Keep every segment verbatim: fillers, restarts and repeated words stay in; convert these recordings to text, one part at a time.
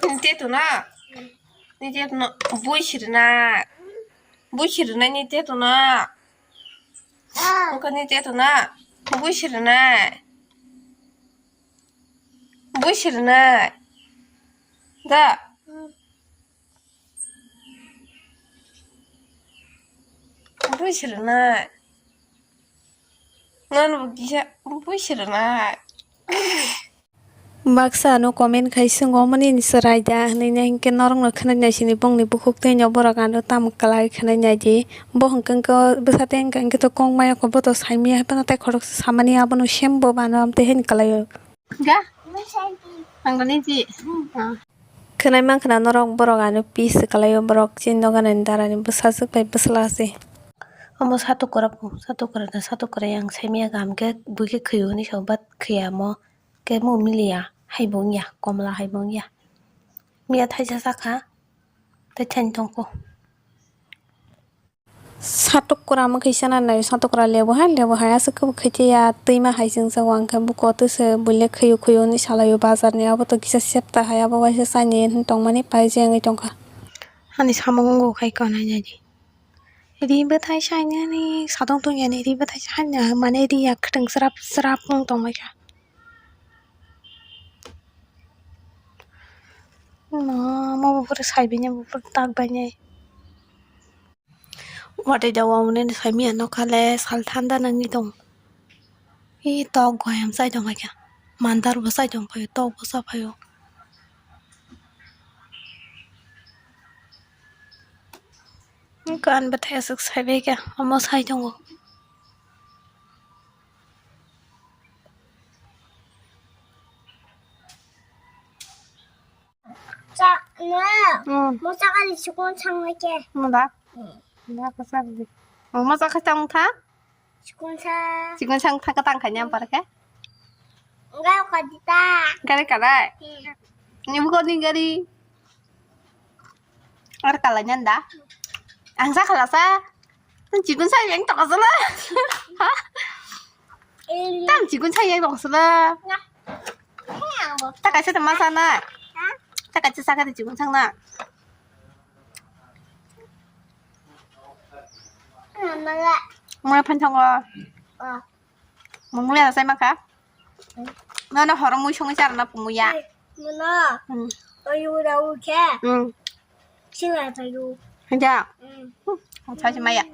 Ni teto na? Ni teto na? Bui sirina. Bui sirina ni teto na? Wngkha ni teto na? Bui sirina. Bui sirina. Da. Bui sirina. Ngan bo kisa bui sirina. Baksa ano comment khai swngo, "Mani ni chwrai da?" hinwi, na hinkhe norokno khwnai nai sini bongni bukhuk tei no borok ano tamo kwlai khwnai nai di. Bo hwnkhe wngkhe bwsa tei wngkha hinkhe to kok maya kho, bo to saimaya hai phano tei khoroksa samani abono same bo bana amtwi haino kwlaio. Ga? Ang gani ji. Khwnai mankha na norok borok ano peace kwlaio, borok chini noganani darani bwsajwk bai bwsla se. Omo satok kwrak, satok kwrak da, satok kwrak yang saimaya kaham khe buikhe khwio hinwi sao, but khwya omo. Kemo miliya, hai bo wngya, komla hai bo wngya. Miya thaisa sakha, tei thani tongkho. Satok kwra mwkhwi sana nai, satok kwra lebu hai, lebu hai aswk khe bo khaitiya, twima hai chwngsa wngkhe buko twse buile khwio khwio hinwi salaio bazarni, abo to kisa septa hai, abo waisa chani hinwi tongmani pai je wngwi tongkha. Ani samung wngo khai kanai nai di. Ri bwthai sainani sadong tongya ni ri bwthai saina mane ri ya kwtwng srap srap wng tongbaikha. Ma, mo buphuru saibainai, buphuru takbainai. Watwi da wamune saimanya nokha le sal thanda nangni tong. Ih, tok goyam chai tong kha. Mandar bo chai tong phaio, tok bo cha phaio. Gan bwthai aswk saibai kha, omo sai tongo. Cha, ne. Hmm. Mo cha kali chikon chang nai ke. Mo da. Hmm. Da ko sa di. Mo cha kha chang tha. Chikon sa. Chikon chang tha ka tang kha nyam par khe. Enggak kok di ta. Gari kalai. Hmm. Ni bukan ni gari. Ar kalai nyanda. Ang sa kala sa. Tang chikon sa yang tok asala. Ha? Tang chikon sa yang tok asala. Ta kaisa ta masa na. Ta kaisa sa ka chikon sang na. Mala. Mala phan thang o. Mungwi ana sai maka. Nono horong mui songwi charana pumuya. Mono. Hmm. Oyu rau khe. Hmm. Sila tayu. Hanja. Hmm. Sa si maya.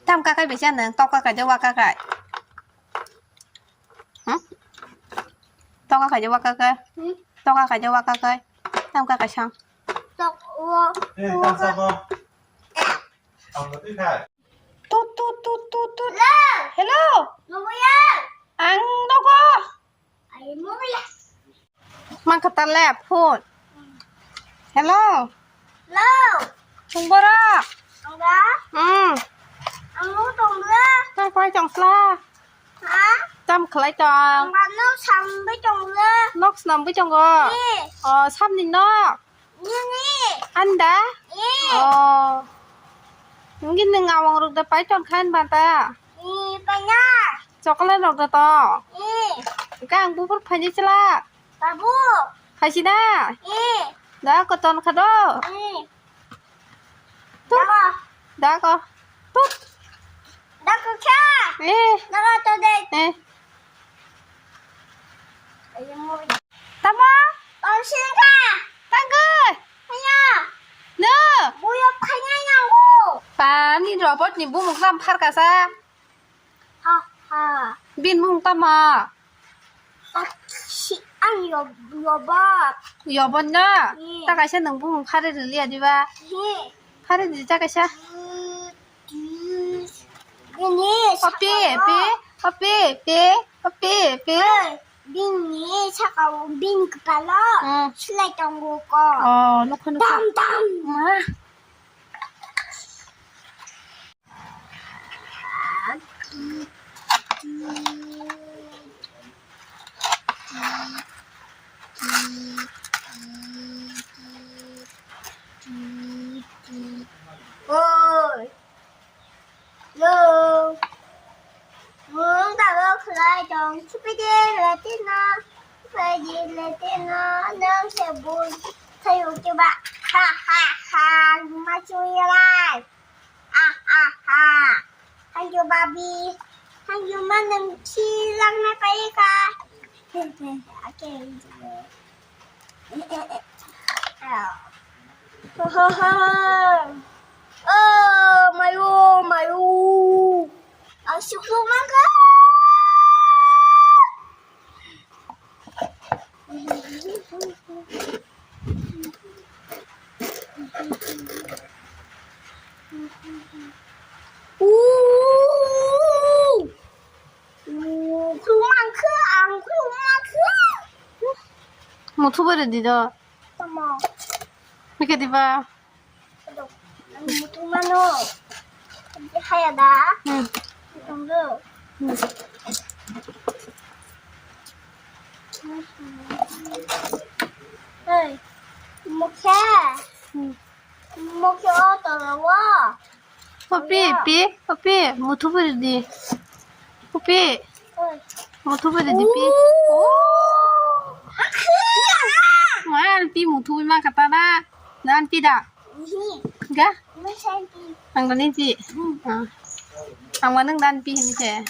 Tam kakai besi ana, tok kakai de wa kakai. Hmm? Tok kakai de wa kakai. Hmm? Tok kakai de wa kakai. Tam kakai sang. Tok wo. Eh, tam sa ko. Tut, tut, tut, tut, tut. Hello. Hello. Mabuya. Ang nogo. Ay, mabuya. Mang kata le phone. Hello. Hello. Chwng bora. Ang da? Hmm. Ang no tong le. Tang koi tong sla. Ha? Tam khlai tong. Ang ba no sam bai tong le. Nok snam bai tongo. Eh. Oh, samni nok. Nini. Anda? Eh. Oh. Ngi nung awang ruk da pai tong khan ba ta? Eh, pai na. Chocolate rok da to? Eh. Kang bufur phani chla. Babu. Phaisina? Eh. Da koton khado? Eh. Tut. Dago. Dago. Tut. Dago kha. Eh. Dago to de. Eh. Tamo? Tongsin kha. Tangkhe. Haya. No. Buyo phanya nango. Pani robot ni bumung sam pharkasa. Ha, ha. Bin mung tama. Achi, ang yob-, yobot. Yobot na? Hmm. Ta kaisa nung bumung phari rili adiba. Hmm. Phari di ta kaisa. Hmm, hmm. Ini ope, sakao. Pe, ope, pe, ope, pe. Eh, bini sakao, bini kepalo. Hmm. Sulai tongo ko. Oh, nukho, nukho. Dam, dam. Ah. Oi. Lo. Mung ta lo khlai tong. Chupide latina. Chupide. Letino nang se bui. Sayo ke ba. Ha ha ha. Ma chuya lai. Ah ah ha. Thank you, Bobby. Thank you, man. Nang chi lang na kai ka. Okay. Ho ho ho. Oh, mayo mayo. Asuk rumah ka. Muthu bwrwi di do. Tamo. Mike di ba. Aduh, ang mutung mano. Haya da. Hmm. Tunggu. Hmm. Hey, mukhe. Hmm. Mukhe o tolo wo. Papi, pi, papi, muthu bwrwi di. Papi. Oi. Muthu bwrwi di pi. Oh. Wan pi muthu ma kata da. Dan pi da. Ga? Ang dan pi. Ah. Ang manung dan pi ni se.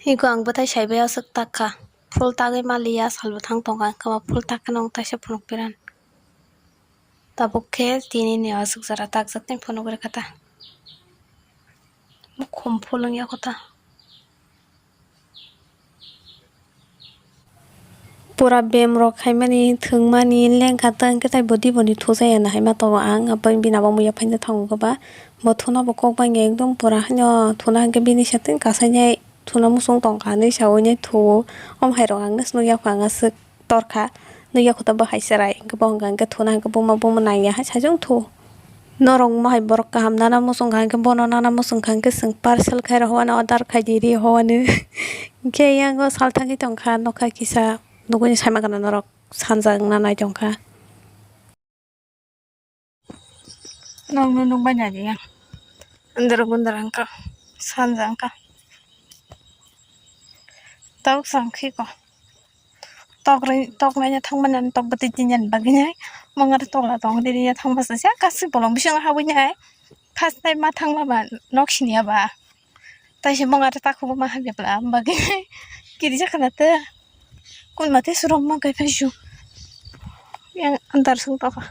Hiko ang bwthai saibai aswk takha. Phul tagwi maliya, salbo thang tongkha, hwnkhe ba phul takheno wng taisa phunuk piran. Tabuk khe tinini aswk jora takjaknai phunuk rwkha ta. Mukhum phul wngya kho ta. Pura bem rok khaimani, thwngmani, lengkha ta, hwnkhe tai body boni thujaya na hai ma tongo ang, abo bini abo muiya phaina thango khe ba, bo thuna bo kok bangya ekdom pura haino thuna hwnkhe bini satwi kasainai thuna muchung tongkha hinwi sawi nai thuo, omo hai rok ang nw nukya kho ang aswk. Torkha, nukya kho ta bo hai chwrai, hwnkhe bo hwnka hwnkhe thuna hwnkhe buma buma nangya hai sajwk thu. Norok mohai borok kaham nana muchungkha hwnkhe bono nana muchungkha hwnkhe chwng parcel khairok hwnwi order khaidi ri hwnwi. Hwnkhe yang o salthangwi tongkha nokha kisa nugwi saima gana norok sanja wngna nai tongkha. Nokno nukbai nai ya. Andro gundra wngkha, sanja wngkha. Tok sangkhiko. Tok ri, tok naina thangmani ani tok bwtwi tini ani bagwi nai. Mungari tokla tong diri ya thangma sasa kasi bolong bising habwi nai. First time ma thangma ba nok siniya ba. Taisi mungari takhuk ma habya bla bagwi nai. Kiri jakha na te. Kun mate surom ma kai phai su. Yang andar sung tokha.